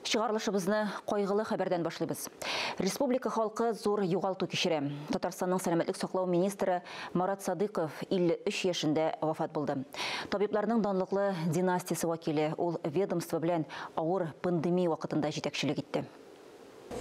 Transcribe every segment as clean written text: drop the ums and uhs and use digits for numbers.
Чыгарылышыбызны кайгылы хәбәрдән башлыйбыз. Республика халкы зур югалту кичерә. Татарстанның сәламәтлек саклау министры Марат Садыйков 53 яшендә вафат булды. Табибларның данлыклы династиясе вәкиле, ул ведомство белән авыр пандемия вакытында җитәкчелек итте.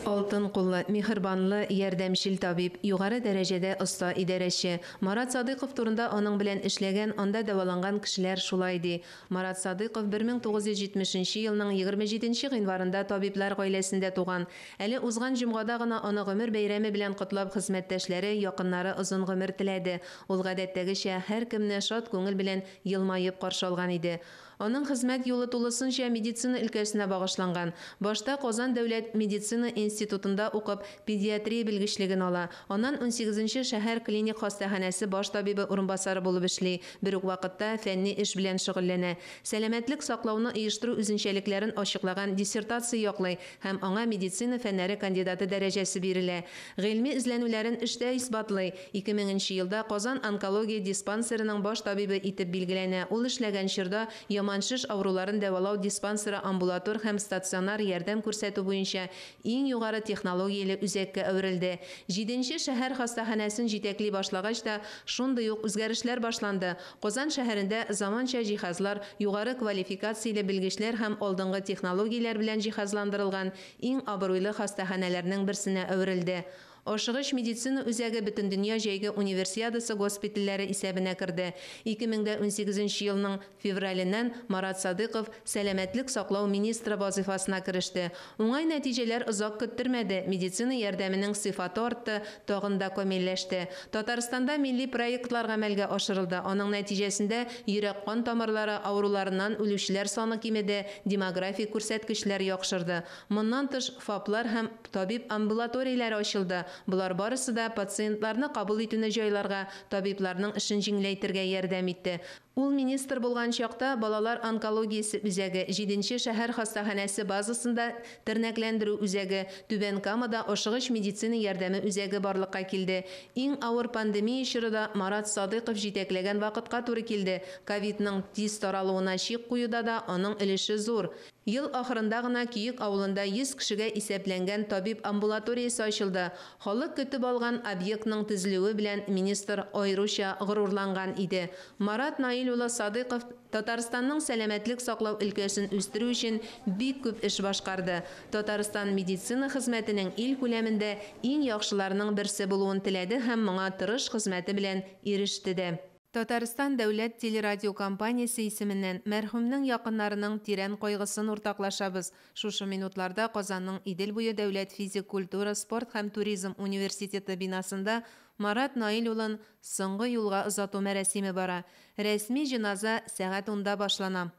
Алтын куллы, миһербанлы, ярдәмчел табиб, югары дәрәҗәдә оста идарәче. Марат Садыйков турында аның белән эшләгән, анда дәваланган кешеләр шулай ди. Марат Садыйков 1970 нче елның 27 нче гыйнварында табиблар гаиләсендә туган. Әле узган җомгада гына аны гомер бәйрәме белән котлап хезмәттәшләре, якыннары озын гомер теләде. Ул гадәттәгечә һәркемне шат күңел белән елмаеп каршы алган иде. Аның хезмәт юлы тулысынча медицина өлкәсенә багышланган. Башта Казан дәүләт медицина институтында укып, педиатрия белгечлеген ала. Аннан унсигезенче шәһәр клиник хастаханәсе баш табибы урынбасары булып эшли, бер үк вакытта фәнни эш белән шөгыльләнә. Сәламәтлек саклауны оештыру үзенчәлекләрен ачыклаган диссертация яклый һәм аңа медицина фәннәре кандидаты дәрәҗәсе бирелә. Гыйльми эзләнүләрен эштә исбатлый. 2000 нче елда Казан онкология диспансерының баш табибы итеп билгеләнә, ул эшләгән чорда яман шеш авыруларын дәвалау диспансеры амбулатор һәм стационар ярдәм күрсәтү буенча иң югары технологияле үзәккә әверелде. Җиденче шәһәр хастаханәсен җитәкли башлагач та шундый ук үзгәрешләр башланды. Казан шәһәрендә заманча җиһазлар, югары квалификацияле белгечләр һәм алдынгы технологияләр белән җиһазландырылган иң абруйлы хастаханәләрнең берсенә әверелде. Ашыгыч медицина үзәге Бөтендөнья җәйге Универсиадасы госпитальләре исәбенә керде. 2018 нче елның февраленнән Марат Садыйков сәламәтлек саклау министры вазыйфасына кереште. Уңай нәтиҗәләр озак көттермәде, медицина ярдәменең сыйфаты артты, тагын да камилләште. Татарстанда милли проектлар гамәлгә ашырылды, аның нәтиҗәсендә йөрәк-кан тамырлары авыруларыннан үлүчеләр саны кимеде, демографик күрсәткечләр яхшырды. Моннан тыш, ФАПлар һәм табиб амбулаторияләре ачылды, болар барысы да пациентларны кабул итүне җайларга, табибларның эшен җиңеләйтергә ярдәм итте. Ул министр булган чакта балалар онкологиясе үзәге, җиденче шәһәр хастаханәсе базасында тернәкләндерү үзәге, Түбән Камада ашыгыч медицина ярдәме үзәге барлыкка килде. Иң авыр пандемия чоры да Марат Садыйков җитәкләгән вакытка туры килде, ковидның тиз таралуына чик куюда да аның өлеше зур. Ел ахырында гына Көек авылында 100 кешегә исәпләнгән табиб амбулаториясе ачылды. Халык көтеп алган объектның төзелүе белән министр аеруча горурланган иде. Марат Наил улы Садыйков Татарстанның сәламәтлек саклау өлкәсен үстерү өчен бик күп эш башкарды. Татарстан медицина хезмәтенең ил күләмендә иң яхшыларының берсе булуын теләде һәм моңа тырыш хезмәте белән иреште дә. Татарстан дәүләт телерадиокомпаниясе исеменнән мәрхүмнең якыннарының тирән кайгысын уртаклашабыз. Шушы минутларда Казанның Идел буе дәүләт физик культура, спорт һәм туризм университеты бинасында Марат Наил улын соңгы юлга озату мәрасиме бара. Рәсми җеназа сәгать унда башлана.